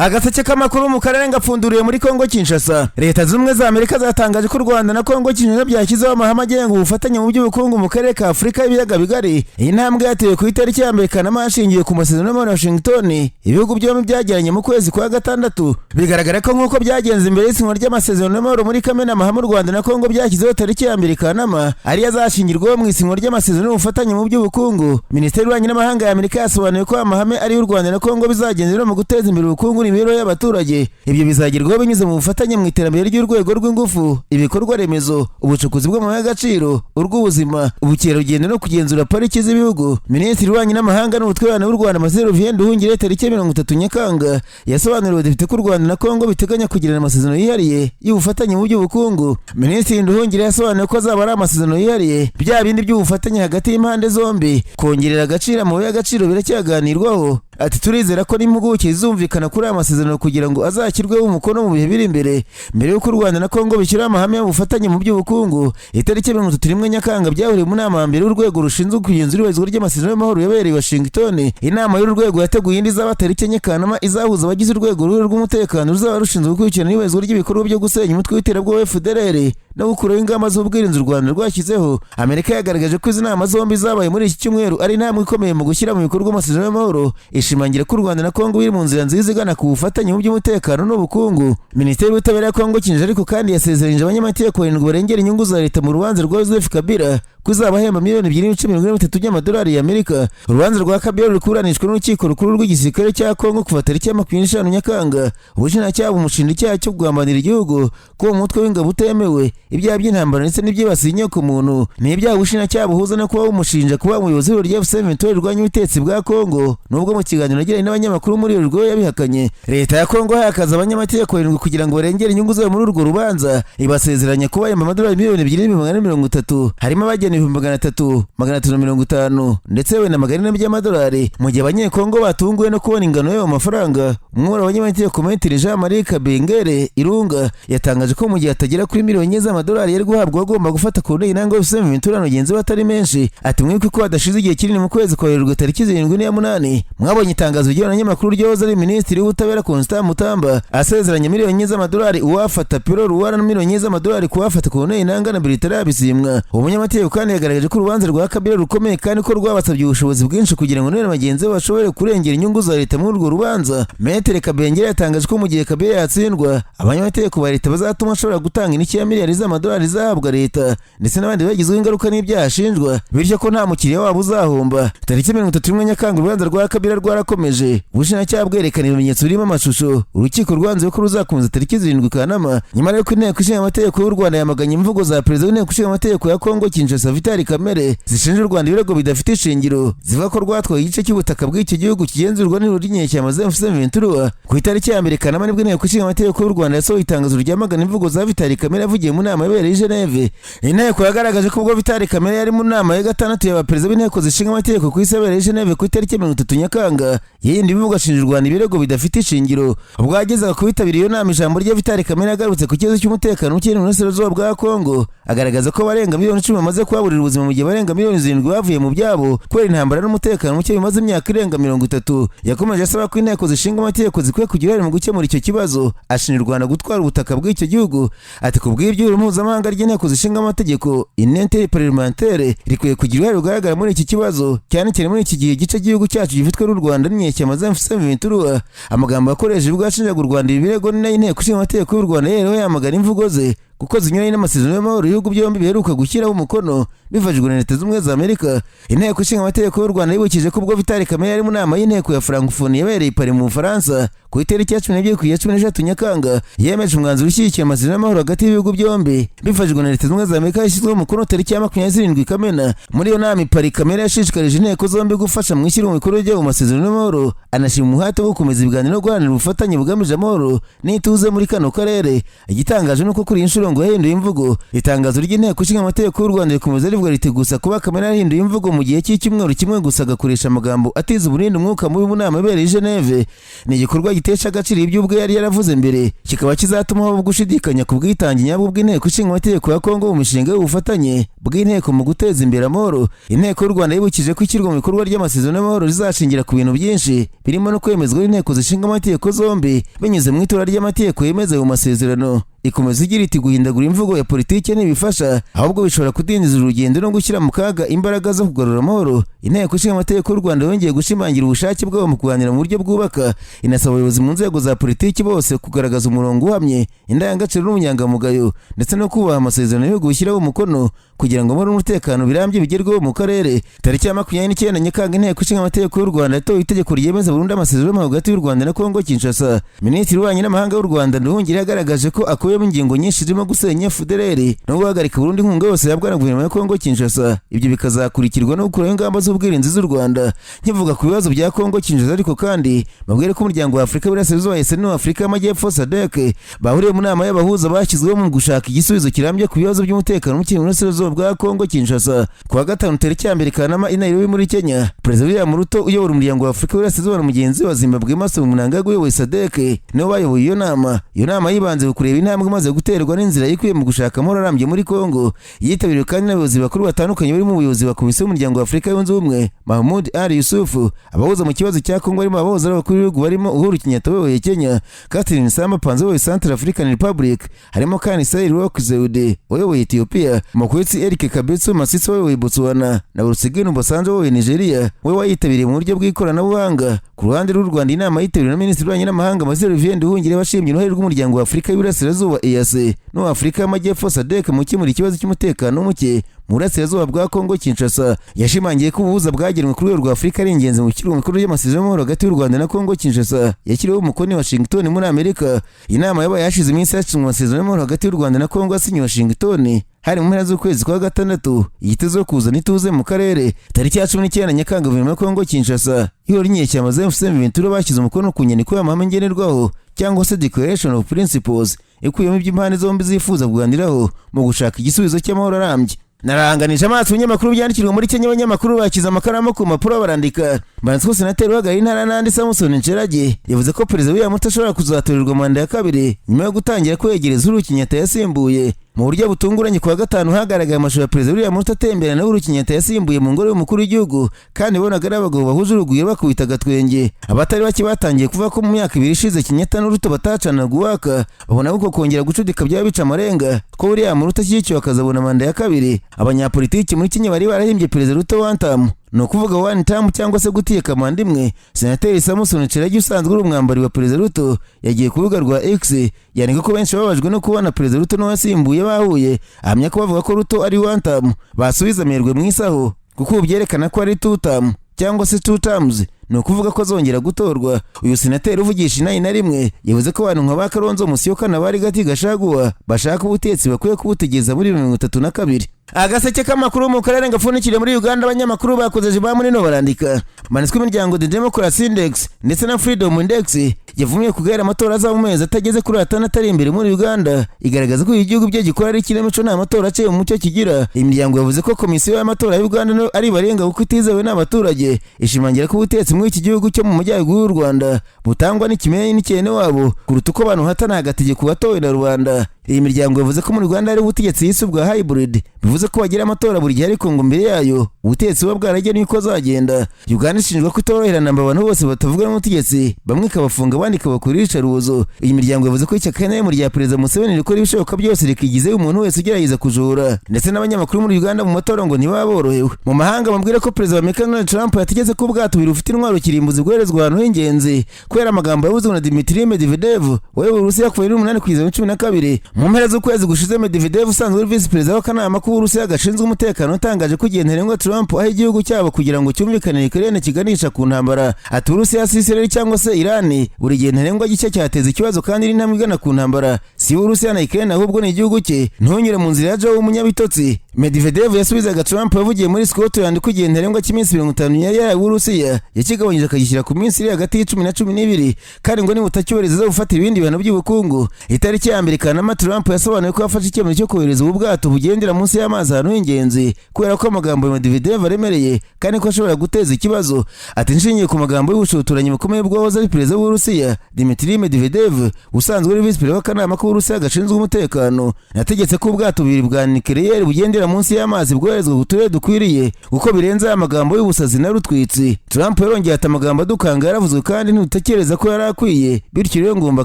Agaseke k'amakuru mu karere ngapfunduriye muri Kongo Kinshasa. Leta Zunze za Amerika zatangaje ko u Rwanda na Kongo Kinshasa byashyizeho amahame agenga ubufatanye mu by'ubukungu mu karere ka Afurika y'ibiyaga bigari. Iyi ntambwe yatewe ku itariki ya 1 Kanama hashingiwe ku masezerano y'amahoro ya Washington ibihugu byombi byagiranye mu kwezi kwa gatandatu. Bigaragara ko nk'uko byagenze imbere y'isinywa ry'amasezerano y'amahoro muri Kamena, amahame u Rwanda na Kongo byashyizeho tariki ya 1 Kanama ariyo azashingirwaho mu isinywa ry'amasezerano y'ubufatanye mu by'ubukungu. Minisiteri y'Ububanyi n'Amahanga ya Amerika yasobanuye ko amahame ari y'u Rwanda na Kongo bizagendera mu guteza imbere ubukungu n'imibereho y'abaturage. Ibyo bizagerwaho binyuze mu bufatanye mu iterambere ry'urwego rw'ingufu, ibikorwa remezo, ubucukuzi bw'amabuye y'agaciro, urw'ubuzima, ubukerarugendo no kugenzura pariki z'ibihugu. Minisitiri w'Ububanyi n'Amahanga n'Ubutwererane w'u Rwanda, Marcel Olivier Nduhungirehe, tariki ya 30 Nyakanga yasobanuriwe abadepite ko u Rwanda na Kongo biteganya kugirana amasezerano yihariye y'ubufatanye mu by'ubukungu. Minisitiri Nduhungirehe yasobanuye ko azaba ari amasezerano yihariye, bya bindi by'ubufatanye hagati y'impande zombi. Kongerera agaciro amabuye y'agaciro biracyaganirwaho. Ati: "Turizera ko n'impuguke zizumvikana kuri aya masezerano kugira ngo azashyirweho umukono mu bihe biri imbere." Mbere y'uko u Rwanda na Kongo bishyiraho amahame y'ubufatanye mu by'ubukungu, itariki 31 Nyakanga byahuriye mu nama ya mbere y'urwego rushinzwe kugenzura iyubahirizwa ry'amasezerano y'amahoro yabereye i Washington. Inama y'uru rwego yateguye indi izaba tariki 4 Kanama, izahuza abagize urwego ruhuri rw'umutekano ruzaba rushinzwe gukurikirana iyubahirizwa ry'ibikorwa byo gusenya umutwe w'iterabwoba FDLR no gukuraho ingamba z'ubwirinzi u Rwanda rwashyizeho. Amerika yagaragaje ko izi nama zombi zabaye muri iki cyumweru ari intambwe ikomeye mu gushyira mu bikorwa amasezerano y'amahoro, ishimangira ko u Rwanda na Kongo biri mu nzira nziza igana ku bufatanye mu by'umutekano n'ubukungu. Minisiteri y'Ubutabera ya Kongo Kinshasa ariko kandi yasezeranyije abanyamategeko barindwi barengera inyungu za leta mu rubanza rwa Joseph Kabila ko izabahemba miliyoni 2.43 by'amadolari y'Amerika. Urubanza rwa Kabila ruri kuburanishwa n'urukiko rukuru rw'igisirikare cya Kongo kuva tariki ya 25 Nyakanga. Ubushinjacyaha bumushinja icyaha cyo kugambanira igihugu, kuba umutwe w'ingabo utemewe, ibyaha by'intambara ndetse n'ibyibasiye inyokomuntu. Ni ibyaha ubushinjacyaha buhuza no kuba bumushinja kuba umuyobozi w'ihuriro rya AFC/M23 rirwanya ubutegetsi bwa Kongo, nubwo mu kiganiro yagiranye n'abanyamakuru muri uru yabihakanye. Leta ya Kongo yakaza abanyamategeko barindwi kugira ngo barengere inyungu zayo muri urwo rubanza, ibasezeranya kubahemba amadolari miliyoni 2,430,000, harimo abagena 300,000, 350 ndetse yewe na 400 by'amadolari. Mu gihe Abanyekongo batunguwe no kubona ingano y'ayo mafaranga, umwe muri abanyamategeko, Maître Jean Marie Kabengere Irunga, yatangaje ko mu gihe atagera kuri miliyoni 4 z'amadolari yari guhabwa agomba gufata ku ntege nangwa AFC/M23 na bagenzi be atari menshi. Ati: "Mwibuke ko hadashize igihe kinini, mu kwezi kwa Werurwe tariki 7 n'iya 8, mwabonye itangazo ry'abanyamakuru ryoza ari Minisitiri w'Ubutabera Constant Mutamba asezeranya miliyoni 4 z'amadolari uwafata Pero Ruwara na miliyoni 4 z'amadolari kuwafata Corneille Nangaa na Bertrand Bisimwa." Umunyamategeko kandi yagaragaje ko urubanza rwa Kabila rukomeye kandi ko rwabasabye ubushobozi bwinshi kugira ngo na bagenzi be bashobore kurengera inyungu za leta muri urwo rubanza. Maître Kabengere yatangaje ko mu gihe Kabila yatsindwa, abanyamategeko ba leta bazatuma ashobora gutanga indishyi ya miliyari z'amadolari izahabwa leta ndetse n'abandi bagizweho ingaruka n'ibyaha ashinjwa, bityo ko nta mukiriya wabo uzahomba. Tariki 31 Nyakanga urubanza rwa Kabila rwarakomeje, ubushinjacyaha bwerekana ibimenyetso birimo amashusho. Urukiko rwanzuye ko ruzakomeza tariki 7 Kanama. Nyuma y'uko Inteko Ishinga Amategeko y'u Rwanda yamaganye imvugo za perezida w'Inteko Ishinga Amategeko ya Kongo Kinshasa, Vital Kamerhe, zishinja u Rwanda ibirego bidafite ishingiro, zivuga ko rwatwaye igice cy'ubutaka bw'icyo gihugu kigenzurwa n'ihuriro ry'inyeshyamba za M23, ku itariki ya 1 Kanama nibwo Inteko Ishinga Amategeko y'u Rwanda yasohoye itangazo ryamagana imvugo za Vital Kamerhe yavugiye mu nama yabereye i Geneve. Inteko yagaragaje ko ubwo Vital Kamerhe yari mu nama ya gatandatu y'abaperezida b'inteko zishinga amategeko ku isi yabereye i Geneve ku itariki ya 30 Nyakanga, yindi imvugo ashinja u Rwanda ibirego bidafite ishingiro. Ubwo yagezaga ku bitabiriye iyo nama ijambo rye, Vital Kamerhe yagarutse ku kibazo cy'umutekano muke mu burasirazuba bwa Kongo, agaragaza ko abarenga miliyoni 10 bamaze kuhaburira ubuzima, mu gihe barenga miliyoni 7 bavuye mu byabo kubera intambara n'umutekano muke bimaze imyaka irenga 30. Yakomeje asaba ko inteko zishinga amategeko zikwiye kugira uruhare mu gukemura icyo kibazo, ashinja u Rwanda gutwara ubutaka bw'icyo gihugu. Ati: "Ku bw'ibyo, ihuriro mpuzamahanga ry'inteko zishinga amategeko, Interparlementaire, rikwiye kugira uruhare rugaragara muri iki kibazo, cyane cyane muri iki gihe igice cy'igihugu cyacu gifitwe n'u Rwanda n'inyeshyamba za M23." Amagambo yakoresheje ubwo yashinjaga u Rwanda ibi birego ni nayo Inteko Ishinga Amategeko y'u Rwanda yereho yamagana imvugo ze, kuko zinyuranye n'amasezerano y'amahoro ibihugu byombi biheruka gushyiraho umukono bifashijwe na Leta Z'Ubumwe za Amerika. Inteko Ishinga Amategeko y'u Rwanda yibukije ko ubwo Vital Kamerhe yari mu nama y'inteko ya Francophonie yabereye i Paris mu Bufaransa ku itariki ya 12 kugeza 13 Nyakanga, yemeje umwanzuro ushyigikiye amasezerano y'amahoro hagati y'ibihugu byombi bifashijwe na Leta Z'Ubumwe za Amerika yashyizweho umukono tariki ya 27 Kamena. Muri iyo nama i Paris, Kamerhe yashishikarije inteko zombi gufasha mu ishyirwa mu bikorwa ry'ayo masezerano y'amahoro, anashima umuhate wo gukomeza ibiganiro no guharanira ubufatanye bugamije amahoro n'ituze muri kano karere. Igitangaje ni uko kuri iyi nshuro nshuro ngo yahinduye imvugo. Itangazo ry'inteko ishinga amategeko y'u Rwanda rikomeza rivuga riti gusa kuba Kamena yahinduye imvugo mu gihe cy'icyumweru kimwe gusa, agakoresha amagambo atiza uburindi umwuka mubi mu nama ibereye i Geneve, ni igikorwa gitesha agaciro ibyo ubwe yari yaravuze mbere, kikaba kizatuma habaho gushidikanya ku bwitange nyabwo bw'inteko ishinga amategeko ya Kongo mu mishinga y'ubufatanye bw'inteko mu guteza imbere amahoro. Inteko y'u Rwanda yibukije ko ishyirwa mu bikorwa ry'amasezerano y'amahoro rizashingira ku bintu byinshi, birimo no kwemezwa n'inteko zishinga amategeko zombi binyuze mu itora ry'amategeko yemeza ayo masezerano. Ikomeza igira iti guhindagura imvugo ya politiki ntibifasha, ahubwo bishobora kudindiza urugendo no gushyira mu kaga imbaraga zo kugarura amahoro. Inteko ishinga amategeko y'u Rwanda yongeye gushimangira ubushake bwabo mu kuganira mu buryo bwubaka, inasaba abayobozi mu nzego za politiki bose kugaragaza umurongo uhamye, indangagaciro n'ubunyangamugayo, ndetse no kubaha amasezerano y'ibihugu bishyiraho umukono, kugira ngo amahoro n'umutekano birambye bigerweho mu karere. Tariki ya 29 Nyakanga, inteko ishinga amategeko y'u Rwanda yatoye itegeko ryemeza burundu amasezerano hagati y'u Rwanda na Kongo Kinshasa. Minisitiri w'ububanyi n'amahanga w'u Rwanda Nduhungirehe yagaragaje ko akubiyemo ingingo nyinshi zirimo gusenya FDLR no guhagarika burundu inkunga yose yahabwa na guverinoma ya Kongo Kinshasa, ibyo bikazakurikirwa no gukuraho ingamba z'ubwirinzi z'u Rwanda. Nkivuga ku bibazo bya Kongo Kinshasa ariko kandi, babwire ko umuryango wa Afurika y'Iburasirazuba EAC n'uwa Afurika y'Amajyepfo SADC bahuriye mu nama y'abahuza bashyizweho mu gushaka igisubizo kirambye ku bibazo by'umutekano muke mu burasirazuba bwa Kongo Kinshasa. Ku wa gatanu tariki ya 1 Kanama, i Nairobi muri Kenya, Perezida William Ruto uyobora umuryango wa Afurika y'Iburasirazuba na mugenzi we wa Zimbabwe Emmerson Mnangagwa uyoboye SADC nibo bayoboye iyo nama. Iyo nama yibanze ku kureba intambwe imaze guterwa n'inzira ikwiye mu gushaka amahoro arambye muri Kongo. Yitabiriwe kandi n'abayobozi bakuru batandukanye, barimo umuyobozi wa Komisiyo y'Umuryango wa Afurika Yunze Ubumwe Mahmoud Ali Youssouf, abahuza mu kibazo cya Kongo barimo abahoze ari abakuru b'ibihugu barimo Uhuru Kenyatta uyoboye Kenya, Catherine Samba Panza uyoboye Central African Republic, harimo kandi Sahle-Work Zewde uyoboye Ethiopia, Mokgweetsi Eric Keabetswe Masisi uyoboye Botswana na Olusegun Obasanjo uyoboye Nigeria, we wayitabiriye mu buryo bw'ikoranabuhanga. Ku ruhande rw'u Rwanda, inama yitabiriwe na Minisitiri w'Ububanyi n'Amahanga Ambassadeur Olivier Nduhungirehe, washimye uruhare rw'umuryango wa Afurika y'Iburasirazuba EAC n'uwa Afurika y'Amajyepfo SADC mu gukemura ikibazo cy'umutekano muke mu burasirazuba bwa Kongo Kinshasa. Yashimangiye ko ubuhuza bwagenwe ku rwego rwa Afurika ari ingenzi mu gushyirwa mu bikorwa ry'amasezerano y'amahoro hagati y'u Rwanda na Kongo Kinshasa yashyiriweho umukono i Washington muri Amerika. Inama yabaye hashize iminsi hashyizwe amasezerano y'amahoro hagati y'u Rwanda na Kongo asinye Washington, hari mu mpera z'ukwezi kwa gatandatu, yitezweho kuzana ituze mu karere. Tariki ya 19 Nyakanga, guverinoma ya Kongo Kinshasa, ihuriro ry'inyeshyamba za AFC M23 bashyize umukono ku nyandiko y'amahame ngenderwaho cyangwa se Declaration of Principles, ikubiyemo ibyo impande zombi zifuza kuganiraho mu gushaka igisubizo cy'amahoro arambye. Naranganije amaso ibinyamakuru byandikirwa muri Kenya, abanyamakuru bakize amakaramu ku mpapuro barandika. Banditse ko senateri uhagarariye intara Nandi Samson Cherargei yavuze ko Perezida William Ruto ashobora kuzatorerwa manda ya kabiri nyuma yo gutangira kwegereza Uhuru Kenyatta yasimbuye. Mu buryo butunguranye, ku wa gatanu hagaragaye amashusho ya Perezida William Ruto atemberana na Uhuru Kenyatta yasimbuye mu ngoro y'umukuru w'igihugu, kandi bonaga ari abagabo bahuje urugwiro bakubita agatwenge. Abatari bake batangiye kuvuga ko mu myaka 2 ishize Kenyatta na Ruto batacanaga uwaka, babona ko kongera gucudika byaba bica amarenga ko William Ruto ashyigikiwe akazabona manda ya kabiri. Abanyapolitiki muri Kenya bari barahimbye Perezida Ruto wantam, ni ukuvuga one term cyangwa se guteka manda imwe. Senateri Samson Cherargei usanzwe uri umwambari wa Perezida Ruto yagiye ku rubuga rwa X yandika ko benshi bababajwe no kubona Perezida Ruto n'uwasimbuye bahuye, ahamya ko bavuga ko Ruto ari one term basubiza amerwe mu isaho, kuko ubu byerekana ko ari two term cyangwa se two terms, ni ukuvuga ko azongera gutorwa. Uyu senateri uvugisha inani na rimwe yavuze ko abantu nka ba Kalonzo Musyoka na ba Rigathi Gachagua bashaka ubutegetsi bakwiye kubutegeza muri 32. Agaseke k'amakuru mu karere gapfundikiriye muri Uganda, abanyamakuru bakoze ba munino barandika. Manitswe imiryango The Democracy Index ndetse na Freedom Index yavumiye kugahera amatora azaba mu mezi atageze kuri 6 ari imbere muri Uganda, igaragaza ko igihugu byo gikora ari ikinamico, nta matora aciye mu mucyo kigira. Imiryango yavuze ko komisiyo y'amatora ya Uganda no ari barenga kuko itizewe n'abaturage, ishimangira ko ubutegetsi muri iki gihugu cyo mu majyaruguru y'u Rwanda butangwa n'ikimenyi n'icyene wabo kuruta uko abantu hatana agategeko watowe na rubanda. Iyi miryango yavuze ko muri Uganda hari ubutegetsi yise ubwa hybrid, bivuze ko bagira amatora buri gihe, ariko ngo mbere yayo ubutegetsi buba bwaragenwe uko azagenda. Uganda ishinjwa ko itoroherana abantu bose batavuga n'ubutegetsi, bamwe ikabafunga abandi ikabakura iyicarubozo. Iyi miryango yavuze ko ishyaka NRM rya Perezida Museveni rikora ibishoboka byose rikigizeyo umuntu wese ugerageza kujura, ndetse n'abanyamakuru muri Uganda mu matora ngo ntibaba borohewe. Mu mahanga, bambwira ko Perezida wa Amerika Donald Trump yategetse ko ubwato bubiri bufite intwaro kirimbuzi bwoherezwa ahantu h'ingenzi kubera amagambo yavuzwe na Dmitry Medvedev wayoboye Uburusiya kuva 2008 kugeza 2012. Mu mpera z'ukwezi gushize, Medvedev usanzwe ari visi perezida w'akanama k'Uburusiya gashinzwe umutekano utangaje ko igihe ntarengwa Trump aho igihugu cyabo kugira ngo cyumvikane Ukraine kiganisha ku ntambara. Ati Uburusiya si Israel cyangwa se Iran, buri gihe ntarengwa gishya cyateza ikibazo kandi n'intambwe igana ku ntambara si Uburusiya na Ukraine, ahubwo ni igihugu cye. Ntunyure mu nzira ya Joe w'umunyabitotsi. Medvedev yasubizaga Trump yavugiye muri Scotland ko igihe ntarengwa cy'iminsi 50 yari yarahawe Uburusiya yakigabanyije akagishyira ku minsi iri hagati y'icumi na 12, kandi ngo nibutacyubahiriza aza ibindi bihano by'ubukungu. Itariki ya 1 Kanama, Trump yasobanuye ko yafashe icyemezo cyo kohereza ubu bwato bugendera munsi y'amazi ahantu h'ingenzi kubera ko amagambo ya Medvedev aremereye kandi ko ashobora guteza ikibazo. Ati: "Nshingiye ku magambo y'ubushotoranyi bukomeye bw'uwahoze ari perezida w'Uburusiya Dmitry Medvedev, usanzwe ari visi perezida w'akanama k'Uburusiya gashinzwe umutekano, nategetse ko ubwato bubiri bwa nucléaire bugendera munsi y'amazi bwoherezwa ku turere dukwiriye, kuko birenze aya magambo y'ubusazi na rutwitsi." Trump yarongeye ati: "Amagambo adukanga yaravuzwe kandi ntutekereza ko yari akwiye, bityo rero ngomba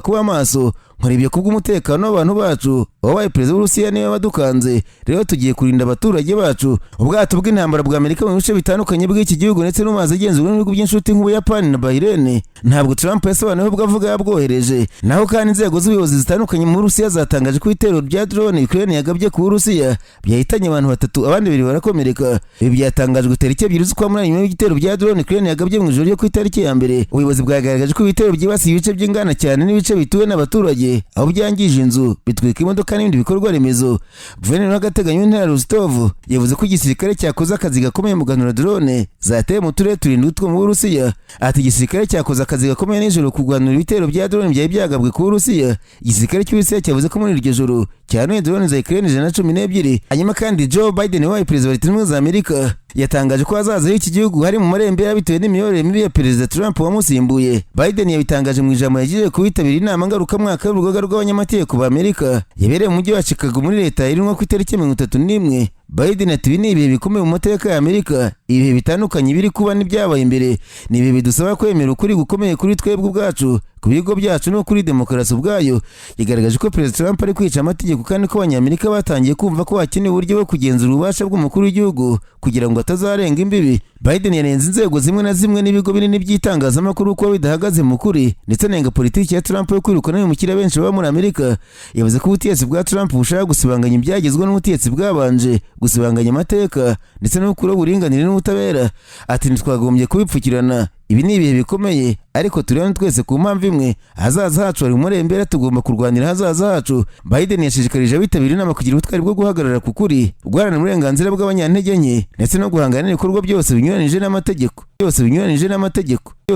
kuba maso. Nkora ibyo kubw'umutekano w'abantu bacu. Wabaye perezida w'Uburusiya niwe wadukanze, rero tugiye kurinda abaturage bacu." Ubwato bw'intambara bwa Amerika mu bice bitandukanye bw'iki gihugu ndetse no mu mazi agenzurwa n'ibihugu by'inshuti nk'Ubuyapani na Bahrain, ntabwo Trump yasobanuye ubwo avuga yabwohereje. Naho kandi inzego z'ubuyobozi zitandukanye mu Burusiya zatangaje ko ibitero bya drone Ukraine yagabye ku Burusiya byahitanye abantu batatu, abandi babiri barakomereka. Ibi byatangajwe tariki 2 z'ukwa munani, nyuma y'igitero bya drone Ukraine yagabye mu ijoro ryo ku itariki ya 1. Ubuyobozi bwagaragaje ko ibitero byibasiye ibice by'inganda cyane n'ibice bituwe n'abaturage, aho byangije inzu, bitwika imodoka n'ibindi bikorwa remezo. Guverineri w'agateganyo w'intara ya Rostov yavuze ko igisirikare cyakoze akazi gakomeye mu guhanura drone zateye mu turere turindwi two mu Burusiya. Ati: "Igisirikare cyakoze akazi gakomeye nijoro kurwanura ibitero bya drone byari byagabwe ku Burusiya." Igisirikare cy'Uburusiya cyavuze ko muri iryo joro cyahanuye drone za Ukraine 112. Hanyuma kandi Joe Biden wabaye perezida wa Leta Zunze Ubumwe za Amerika yatangaje ko ahazaza h'iki gihugu hari mu marembera bitewe n'imiyoborere mibi ya Perezida Trump wamusimbuye. Biden yabitangaje mu ijambo yagejeje ku bitabiriye inama ngarukamwaka y'urugaga rw'abanyamategeko ba Amerika yabereye mu mujyi wa Chicago muri leta ya Illinois ku itariki 31. Biden ati: "Ibi ni ibihe bikomeye mu mateka ya Amerika. Ibihe bitandukanye biri kuba n'ibyabaye imbere. Ni ibihe bidusaba kwemera ukuri gukomeye kuri twebwe ubwacu, ku bigo byacu no kuri demokarasi ubwayo." Yagaragaje ko Perezida Trump ari kwica amategeko kandi ko Abanyamerika batangiye kumva ko hakenewe uburyo bwo kugenzura ububasha bw'umukuru w'igihugu kugira ngo atazarenga imbibi. Biden yanenze inzego zimwe na zimwe n'ibigo binini by'itangazamakuru kuba bidahagaze mu kuri, ndetse anenga politiki ya Trump yo kwirukana abimukira benshi baba muri Amerika. Yavuze ko ubutegetsi bwa Trump bushaka gusibanganya ibyagezweho n'ubutegetsi bwabanje, gusibanganya amateka ndetse no gukuraho uburinganire n'ubutabera. Ati: "Ntitwagombye kubipfukirana. Ibi ni ibihe bikomeye, ariko turi hano twese ku mpamvu imwe. Ahazaza hacu hari umurembera, tugomba kurwanira ahazaza hacu." Biden yashishikarije abitabira inama kugira ubutwari bwo guhagarara ku kuri, guharanira uburenganzira bw'abanyantege nke ndetse no guhangana n'ibikorwa byose binyuranije n'amategeko, byose binyuranije n'amategeko.